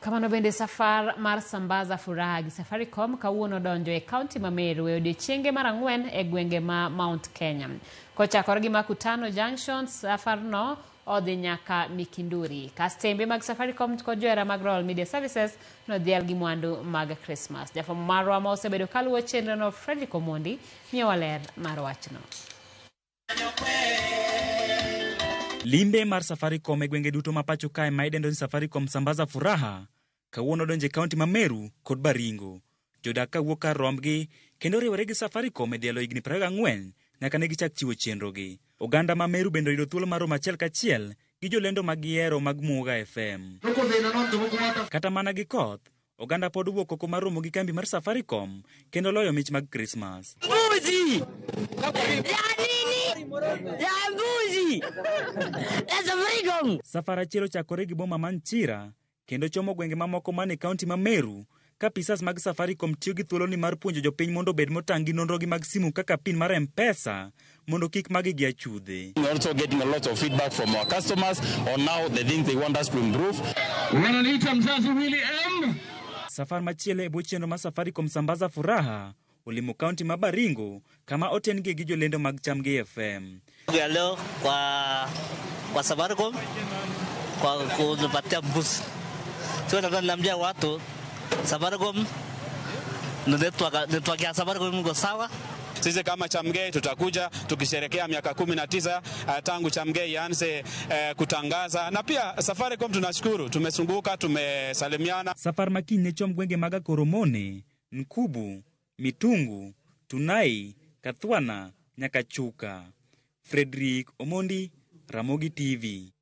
Kamano bende safar mar Sambaza Furaha gi Safaricom kawuono donjo e kaunti ma Meru e odiechienge mar ang'wen e gwenge ma Mount Kenya. Kochakore gi Makutano Junction, safarno odhi nyaka Mikinduri. Kastembe mag Safaricom kod johera mag Royal Media Services nodhial gi mwandu mag Christmas. Jafwambo marwa ma osebedo kaluwo chenrono Fredrick Omondi miyowa ler mar wachno. Limbe mar Safaricom e gwenge duto ma pacho kae ma idendo ni Safaricom Sambaza Furaha kawuono donjo e kaunti ma Meru kod Baringo. Jodak ka wuok kar rombgi kendo riwore gi Safaricom e dhialo higni 24 nyaka ne gichak chiwo chenrogi. Oganda ma Meru bende oyudo thuolo mar romo achiel kachiel gi jolendo ma gihero mag Muga FM. Kata mana gi koth, oganda pod owuok oko mar romo gi kambi mar Safaricom kendo loyo mich mag Krismas. Mbuzi! Ya nini? Ya mbuzi! Ya Safaricom! Safar achiel ochakore gi boma ma Nchira kendo chomo gwenge mamoko man e kaunti ma Meru ka apisas mag Safaricom tiyo gi thuoloni mar puonjo jopiny mondo obed motang' gi nonrogi mag simu kaka pin mar M-Pesa mondo kik magi gi achudhe. We're also getting a lot of feedback from our customers on now the things they want us to improve. Wananiita mzazi Willy M. Safar machielo e bwo chenro mar Safaricom Sambaza Furaha olimo kaunti ma Baringo kama oten-gie gi jolendo mag Chamgi FM. Ya leo kwa Safaricom kwa kunipatia mbuzi. Sio nataka niambia watu Safaricom ni network ya Safaricom iko sawa. Sisi kama Chamgei tutakuja tukisherekea miaka 19 tangu Chamgei ianze kutangaza, na pia Safaricom tunashukuru, tumezunguka, tumesalimiana. Safar ma kiny ne chom gwenge mag Akoromone, Nkubu, Mitungu, Tunai, Kathwana nyaka Chuka. Frederick Omondi, Ramogi TV.